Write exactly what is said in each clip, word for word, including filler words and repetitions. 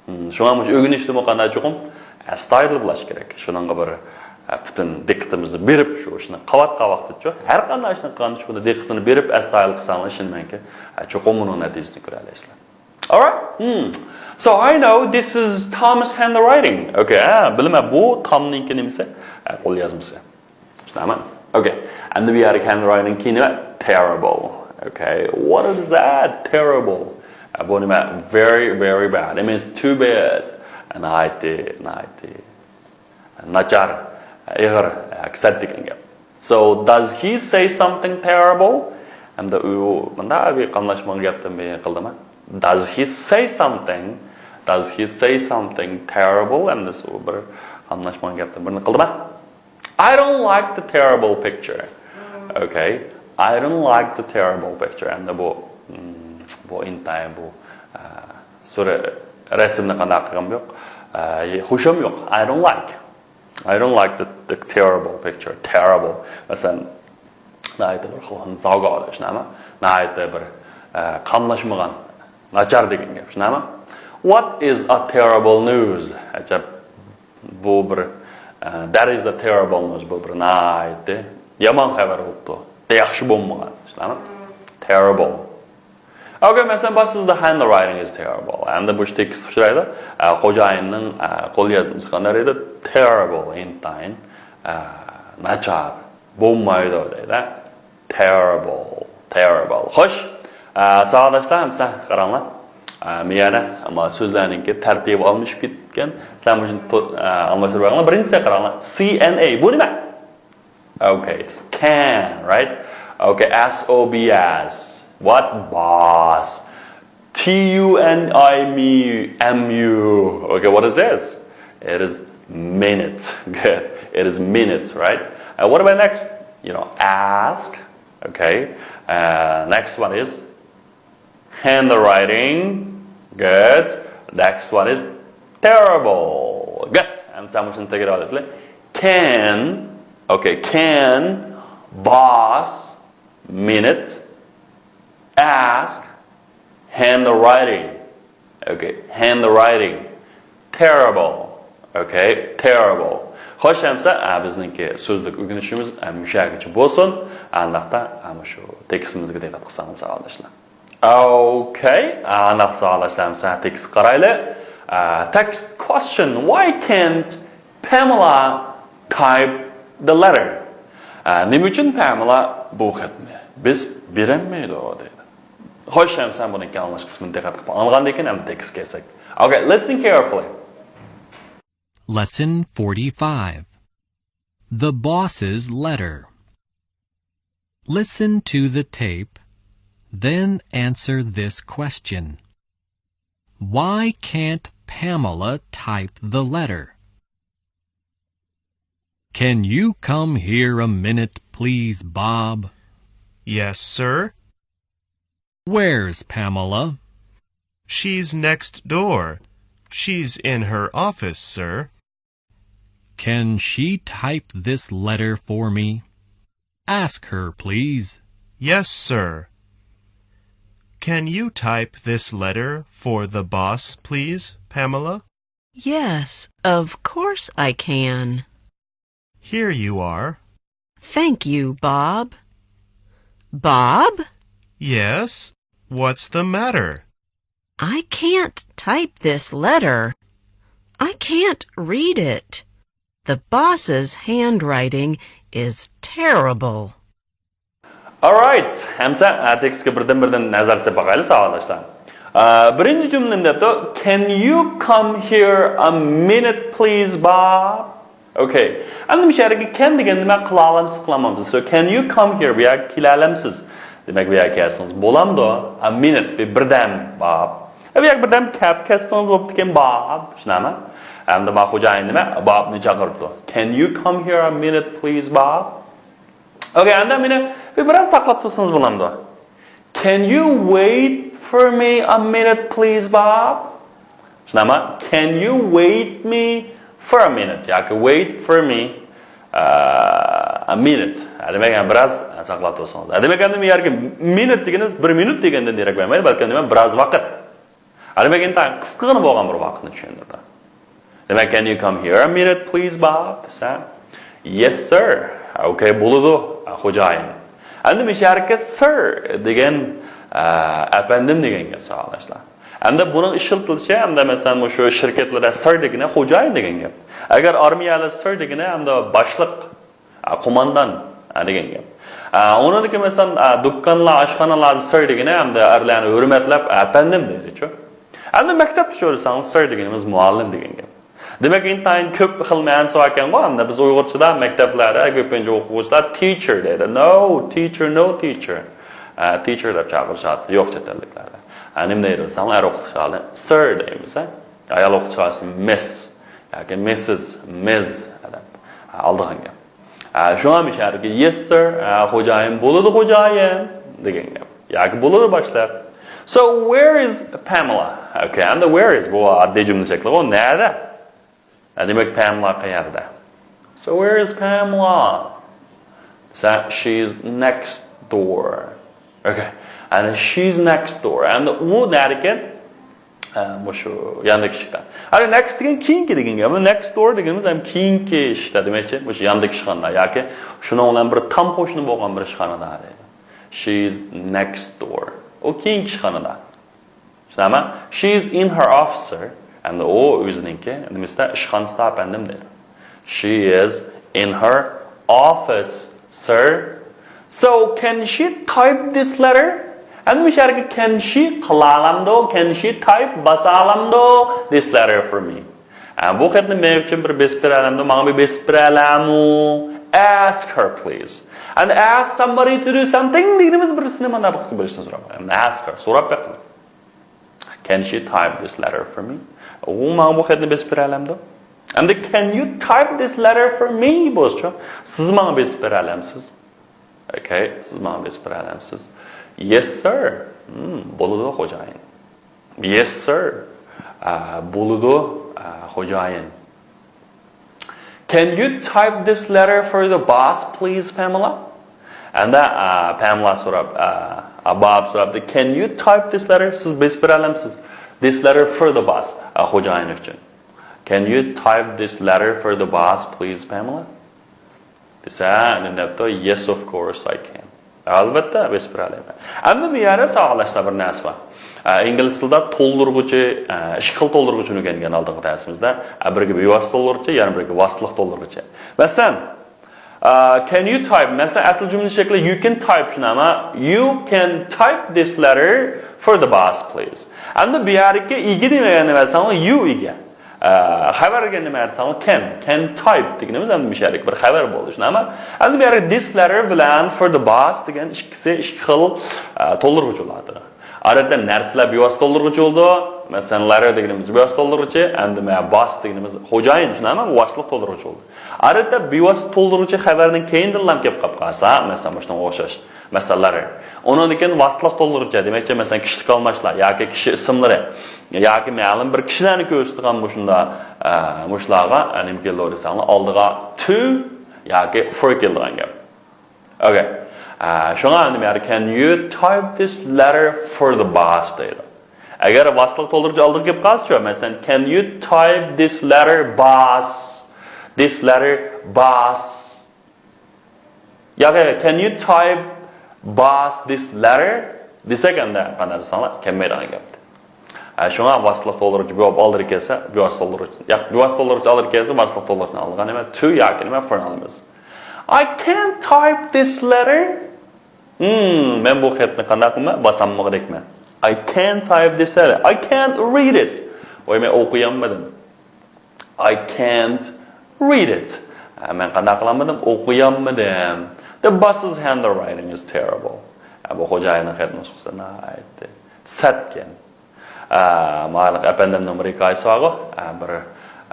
مم، شۇڭا مۇشۇ ئۆگىنىشتىمۇ قانداق چوقۇم ئەستايىدىل بولۇش كېرەك. شۇنىڭغا بىر، ئە، پۈتۈن دىققىتىمىزنى بېرىپ، شۇ ئىشنى قىلىۋاتقان ۋاقىتتىچۇ، ھەر قانداق ئىشنى قىلغاندا شۇنى دىققىتىنى بېرىپ ئەستايىدىل قىلساڭلار، ئىشىنىمەنكى، ئە، چوقۇم بۇنىڭ نەتىجىسىنى كۆرەلەيسىلەر. Alright. Hmm. So I know this is Tom's handwriting. Okay, ھە، بىلىمەن، بۇ تامنىڭكى نېمىسى؟ ھە، قول يازمىسى. شۇنداقمۇ؟ Okay. ئەمدى بۇ يەردىكى handwriting كى نېمە؟ Terrible. Okay. What is that? Terrible. ھە، بۇ نېمە؟ Very, very bad. It means too bad. ناھايىتى، ناھايىتى ناچار، ئېغىر، سەت دېگەن گەپ. So, does he say something terrible? ئەمدى ئۇ مۇنداق بىر قاملاشمىغان گەپتىن بىرنى قىلدىما؟ Does he say something? Does he say something terrible? ئەمدى ئۇ بىر قاملاشمىغان گەپتىن بىرنى قىلدىما؟ I don't like the terrible picture. Okay. I don't like the terrible picture. ئەمدى بۇ، مم، بۇ ئىنتايىن بۇ، ئە، سۈرە-، رەسىمنى قانداق قىلغىنىم يوق. ئە، خۇشۇم يوق. I don't like. I don't like the, the terrible picture. Terrible. مەسىلەن، ناھايىتى بىر خىل زاۋگاۋ دېيىش نېمە؟ ناھايىتى بىر، ئە، قاملاشمىغان، ناچار دېگەن گەپ، شۇنداقمۇ؟ What is a terrible news? ئەجەب، بۇ بىر، ئە، that is a terrible news. بۇ بىر ناھايىتى يامان خەۋەر بوپتۇ. ياخشى بولمىغان، شۇنداقمۇ؟ Terrible. Okay, مەسىلەن، باشلىسىدا handwriting is terrible. ئەمدى بۇ تېكىست ئۇچرايدۇ. ئە، خوجايىننىڭ، ئە، قول يازمىسى قانداق دەيدۇ؟ Terrible، ئىنتايىن، ئە، ناچار. بولمايدۇ دەيدۇ. Terrible، terrible. خوش. ئە، ساۋاقداشلار، ھەمسە قاراڭلار. ئە، مىيەنە، ئەمما سۆزلەرنىڭكى تەرتىپى ئالمىشىپ كەتكەن. سىلەر مۇشۇنى تو-، ئە، ئالماشتۇرۇپ بېقىڭلار. بىرىنچىسىگە قاراڭلار. سى ئېن ئەي. بۇ نېمە؟ Okay, it's can, right? Okay, S O B S. What? Boss. T U N I M U. Okay, what is this? It is minute. Good. It is minute, right? And what about next? You know, ask. Okay. Uh, next one is handwriting. Good. Next one is terrible. Good. ئەمدى مۇشۇنى تەكرارلايلى. Can. Okay. Can. Boss. Minute. Ask. Handwriting. Okay. Handwriting. Terrible. Okay. Terrible. خوش، ئەمسە، ئە، بىزنىڭكى سۆزلۈك ئۆگىنىشىمىز، ئە، مۇشۇ يەرگىچە بولسۇن. ئانداقتا، ئە، مۇشۇ تېكىستىمىزگە دىققەت قىلساڭىز، ساۋاقداشلار. Okay، ئانداق سوئال ئەسلەمسە تېكىست قارايلى. ئە، text question. Why can't Pamela type the letter? ئە، نېمە ئۈچۈن پەمىلا بۇ خەتنى بىز بېرەلمەيدۇ دەيدۇ. خوش، ئەمسە بۇنىڭكى ئاڭلاش قىسمىنى دىققەت قىلىپ ئاڭلىغاندىن كېيىن ئەمدى تېكىستكە كەلسەك. Okay, listen carefully. Lesson forty-five. The boss's letter. Listen to the tape, then answer this question. Why can't Pamela type the letter? Can you come here a minute, please, Bob? Yes, sir. Where's Pamela? She's next door. She's in her office, sir. Can she type this letter for me? Ask her, please. Yes, sir. Can you type this letter for the boss, please, Pamela? Yes, of course I can. Here you are. Thank you, Bob. Bob? Yes? What's the matter? I can't type this letter. I can't read it. The boss's handwriting is terrible. Alright, ئەمسە، ئە، تېكىستكە بىردىن-بىردىن نەزەر سېلىپ باقايلى، ساۋاقداشلار. ئە، بىرىنچى جۈملىنى دەپتۇ، Can you come here a minute, please, Bob? Okay. ئەمدى مۇشۇ يەردىكى can دېگەن نېمە؟ قىلالامسىز، قىلالمامسىز. So, can you come here؟ بۇ يەرگە كېلەلەمسىز؟ دېمەك، بۇ يەرگە كەلسىڭىز بولامدۇ؟ A minute، بىر بىردەم، Bob. ئە، بۇ يەرگە بىردەم كەپ كەتسىڭىز بوپتىكەن، Bob. شۇنداقمۇ؟ ئەمدى ما خوجايىن نېمە؟ Bobنى چاقىرىپتۇ. Can you come here a minute, please, Bob? Okay، ئەمدى مېنى بىر، بىراز ساقلاپ تۇرسىڭىز بولامدۇ؟ Can you wait for me a minute, please, Bob? شۇنداقمۇ؟ Can you wait me for a minute? ياكى wait for me, uh, a minute. ھە، دېمەك، يەنە بىراز ساقلاپ تۇرسىڭىز. ھە، دېمەك، ئەمدى بۇ يەرگە minute دېگىنىمىز بىر مىنۇت دېگەندىن دېرەك بەرمەيدۇ، بەلكى نېمە، بىراز ۋاقىت. ھەر بەگىنتايىن قىسقىغىنە بولغان بىر ۋاقىتنى چۈشەندۈردى. دېمەك، can you come here a minute, please, Bob? دېسە، yes, sir. ئوكەي، بولىدۇ، خوجايىن. ئەمدى مۇشۇ يەردىكى sir دېگەن، ئە، ئەپەندىم دېگەن گەپ، ساۋاقداشلار. ئەمدى بۇنىڭ ئىشلىتىلىشى، ئەمدى مەسىلەن، مۇشۇ شىركەتلەردە sir دېگىنى خوجايىن دېگەن گەپ. ئەگەر ئارمىيەدە sir دېگىنى ئەمدى باشلىق، ئە، قوماندان، ئە، دېگەن گەپ. ئە، ئۇنىڭدىكى مەسىلەن، ئە، دۇكانلار، ئاشخانىلاردا sir دېگىنى ئەمدى ئەرلەرنى ھۆرمەتلەپ ئەپەندىم دەيدىچۇ. ئەمدى مەكتەپتە سورىساڭ، sir دېگىنىمىز مۇئەللىم دېگەن گەپ. دېمەك، ئىنتايىن كۆپ خىل مەنىسى بار ئىكەنغۇ. ئەمدى بىز ئۇيغۇرچىدا مەكتەپلەردە كۆپىنچە ئوقۇغۇچىلار teacher دەيدۇ. No, teacher, no teacher. ئە، teacher دەپ چاقىرىش ئادىتى يوق چەت ئەللىكلەردە. ئە، نېمە دەيدۇ دېسەڭلار، ئەر ئوقۇتقۇچىغا sir دەيمىز، ھە؟ ئايال ئوقۇتقۇچىغا miss ياكى missus، miss دەپ. ئە، ئالىدىغان گەپ. ئە، شۇڭا مۇشۇ يەردىكى yes, sir، ئە، خوجايىن، بولىدۇ، خوجايىن دېگەن گەپ. ياكى بولىدۇ، باشلىق. So, where is Pamela? ئوكەي، ئەمدى where is بۇ ئاددىي جۈملە شەكلىغۇ، نەدە؟ ئە، دېمەك، پامېلا قەيەردە؟ So, where is Pamela? دېسە، she's next door. ئوكەي. ئەنە she's next door. ئەمدى ئۇ نەدىكەن؟ ئە، مۇشۇ ياندىكى ئىشىكتە. ئەنە next دېگەن كېيىنكى دېگەن گەپ. Next door دېگىنىمىز ھەم كېيىنكى ئىشىكتە دېمەكچى. مۇشۇ ياندىكى ئىشخانىدا ياكى شۇنىڭ بىلەن بىر تام قوشنا بولغان بىر ئىشخانىدا دەيدۇ. She's next door. ئۇ كېيىنكى ئىشخانىدا. چۈشىنەمە؟ She's in her office, sir. ئەمدى ئۇ ئۆزىنىڭكى نېمىسىدە، ئىشخانىسىدا، ئەپەندىم، دەيدۇ. She is in her office, sir. So, can she type this letter? ئەمدى مۇشۇ يەرگە can she قىلالامدۇ؟ Can she type باسالامدۇ this letter for me? ئە، بۇ خەتنى مەن ئۈچۈن بىر بېسىپ بېرەلەمدۇ؟ ماڭا بىر بېسىپ بېرەلەمۇ؟ Ask her, please. And ask somebody to do something دېگىنىمىز بىرسىنى مانا بۇ بىرسىنى سوراپ. Ask her، سوراپ بېقىڭ. Can she type this letter for me? ئۇ ماڭا بۇ خەتنى بېسىپ بېرەلەمدۇ؟ ئەمدى can you type this letter for me بولسىچۇ، سىز ماڭا بېسىپ بېرەلەمسىز؟ ئوكەي، سىز ماڭا بېسىپ بېرەلەمسىز؟ Yes, sir. Hmm، بولىدۇ، خوجايىن. Yes, sir. ئە، بولىدۇ، ئە، خوجايىن. Can you type this letter for the boss, please, Pamela? ئەمدى، ئە، پامېلا سوراپ، ئە، ئە، باب سوراپتۇ. Can you type this letter? سىز بېسىپ بېرەلەمسىز this letter for the boss؟ ئە، خوجايىن ئۈچۈن. Can you type this letter for the boss, please, Pamela? دېسە، ئەمدى دەپتۇ، yes, of course I can. ئەلۋەتتە، بېسىپ بېرەلەيمەن. ئەمدى بۇ يەردە ساۋاقداشلار بىر نەرسە بار. ئە، ئىنگلىز تىلىدا تولدۇرغۇچى، ئە، ئىككى خىل تولدۇرغۇچىنى ئۆگەنگەن ئالدىنقى دەرسىمىزدە. ئە، بىرىگە بىۋاسىتە تولدۇرغۇچى، يەنە بىرىگە ۋاسىتىلىق تولدۇرغۇچى. مەسىلەن، ئە، can you type؟ مەسىلەن، ئەسلى جۈملە شەكلى you can type، شۇنداقمۇ؟ You can type this letter for the boss, please. ئەمدى بۇ يەردىكى ئىگە دېمىگەن نېمە دېسەڭلار، you ئىگە. ئە، خەۋەرگە نېمە دېسەڭلار، can، can type دېگىنىمىز ئەمدى مۇشۇ يەردىكى بىر خەۋەر بولدى، شۇنداقمۇ؟ ئەمدى بۇ يەردە this letter بىلەن for the boss دېگەن ئىككىسى ئىككى خىل، ئە، تولدۇرغۇچى بولىدۇ. ئادەتتە نەرسىلەر بىۋاسىتە تولدۇرغۇچى بولىدۇ. مەسىلەن، letter دېگىنىمىز بىۋاسىتە تولدۇرغۇچى، ئەمدى مانا boss دېگىنىمىز خوجايىن، شۇنداقمۇ؟ ۋاسىتىلىق تولدۇرغۇچى بولىدۇ. ئادەتتە بىۋاسىتە تولدۇرغۇچى خەۋەرنىڭ كەينىدىنلا كېلىپ قاپ قالسا، مەسىلەن، مۇشۇنىڭغا ئوخشاش. مەسىلەن، letter. ئۇنىڭدىن كېيىن ۋاسىتىلىق تولدۇرغۇچى، دېمەكچى، مەسىلەن، كىشىلىك ئالماشلار ياكى كىشى ئىسىملىرى ياكى مەلۇم بىر كىشىلەرنى كۆرسىتىدىغان مۇشۇنداق، ئە، مۇشۇلارغا، ئە، نېمە كېلىدۇ دېسەڭلار، ئالدىغا to ياكى for كېلىدىغان گەپ. ئوكەي. ئە، شۇڭا نېمە، can you type this letter for the boss دەيدۇ. ئەگەر ۋاسىتىلىق تولدۇرغۇچى ئالدىغا كېلىپ قالسىچۇ، مەسىلەن، can you type this letter, boss? This letter, boss. ياق، ياق، can you type boss this letter دېسەك، ئەمدى قانداق دېسەڭلار، كەلمەيدىغان گەپ. ئە، شۇڭا ۋاسىتىلىق تولدۇرغۇچى بىۋاسىتە ئالدىغا كەلسە، بىۋاسىتە تولدۇرغۇچى، ياق، بىۋاسىتە تولدۇرغۇچى ئالدىغا كەلسە، ۋاسىتىلىق تولدۇرغۇچىنى ئالىدىغان نېمە، to ياكى نېمە، for نى ئالىمىز. I can't type this letter. Hmm، مەن بۇ خەتنى قانداق قىلىمەن؟ باسالمىغۇدەكمەن. I can't type this letter. I can't read it. ۋاي، مەن ئوقۇيالمىدىم. I can't read it. ئە، مەن قانداق قىلالمىدىم؟ ئوقۇيالمىدىم. The boss's handwriting is terrible. ئە، بۇ خوجايىننىڭ خەت نۇسخىسى ناھايىتى سەتكەن. ئە، ماۋۇ ئەپەندىمنىڭ بىر ھېكايىسى بارغۇ. ئە، بىر،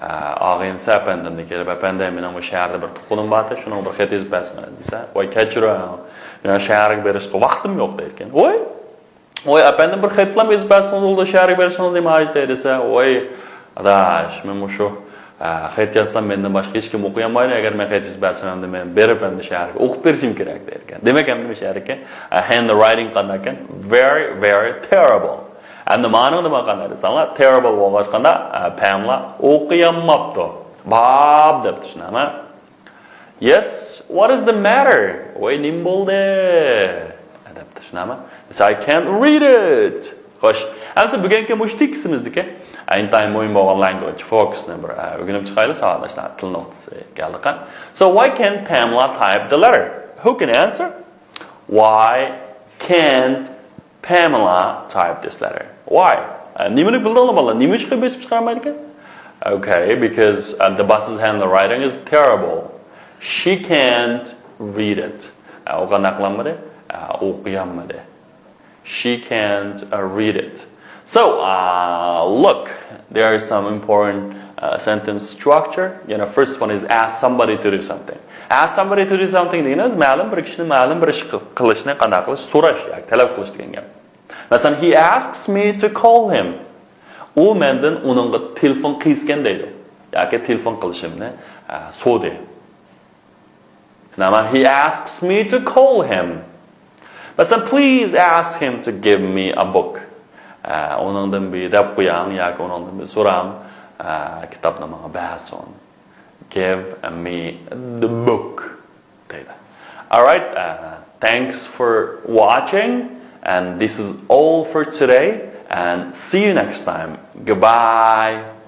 ئە، ئاغىنىسى ئەپەندىمنى كېلىپ، ئەپەندىم، مېنىڭ بۇ شەھەردە بىر تۇغقىنىم بارتى، شۇنىڭغا بىر خەت يېزىپ بەرسىڭىز دېسە، ۋاي، كەچۈرۈڭ، مېنىڭ شەھەرگە بېرىشقا ۋاقتىم يوق دەيدىكەن. ۋاي، ۋاي، ئەپەندىم، بىر خەتلەم يېزىپ بەرسىڭىز بولىدۇ، شەھەرگە بېرىشىڭىز نېمە ھاجىتى دېسە، ۋاي، ئاداش، مەن مۇشۇ، ئە، خەت يازسام مەندىن باشقا ھېچكىم ئوقۇيالمايدۇ، ئەگەر مەن خەت يېزىپ بەرسەم ئەمدى مەن بېرىپ ئەمدى شەھەرگە ئوقۇپ بېرىشىم كېرەك دەيدىكەن. دېمەك ئەمدى مۇشۇ يەردىكى، ئە، handwriting قانداقكەن؟ Very, very terrible. ئەمدى مانىڭ نېمە قانداق دېسەڭلار، terrible بولغاچقاندا، ئە، پەملا ئوقۇيالماپتۇ. باب دەپتۇ، شۇنداقمۇ؟ Yes, what is the matter? ۋاي، نېمە بولدى؟ دەپتۇ، شۇنداقمۇ؟ Yes, I can't read it. خوش. ئەمسە بۈگۈنكى مۇشۇ تېكىستىمىزدىكى ئىنتايىن مۇھىم بولغان language focusنى بىر، ئە، ئۆگىنىپ چىقايلى، ساۋاقداشلار. تىل نۇقتىسى كەلدى قان. So, why can't Pamela type the letter? Who can answer? Why can't Pamela type this letter? Why? ئە، نېمىنى بىلدىڭلار بالىلار؟ نېمە ئۈچۈن بېسىپ چىقارمايدىكەن؟ Okay, because, uh, the boss's handwriting is terrible. She can't read it. ئە، ئۇ قانداق قىلالمىدى؟ ئە، ئوقۇيالمىدى. She can't, uh, read it. So, uh, look, there is some important, uh, sentence structure. You know, first one is ask somebody to do something. Ask somebody to do something دېگىنىمىز مەلۇم بىر كىشىنى مەلۇم بىر ئىش قىل-، قىلىشنى قانداق قىلىش، سوراش ياكى تەلەپ قىلىش دېگەن گەپ. مەسىلەن, he asks me to call him. ئۇ مەندىن ئۇنىڭغا تېلېفون قىلسىكەن دەيدۇ. ياكى تېلېفون قىلىشىمنى، ئە، سورىدى. نەما, he asks me to call him. مەسىلەن, please ask him to give me a book. ئە، ئۇنىڭدىن بىر دەپ قوياڭ ياكى ئۇنىڭدىن بىر سوراڭ، ئە، كىتابنى ماڭا بەرسۇن. Give me the book. دەيدۇ. Alright, uh, thanks for watching, and this is all for today, and see you next time. Goodbye.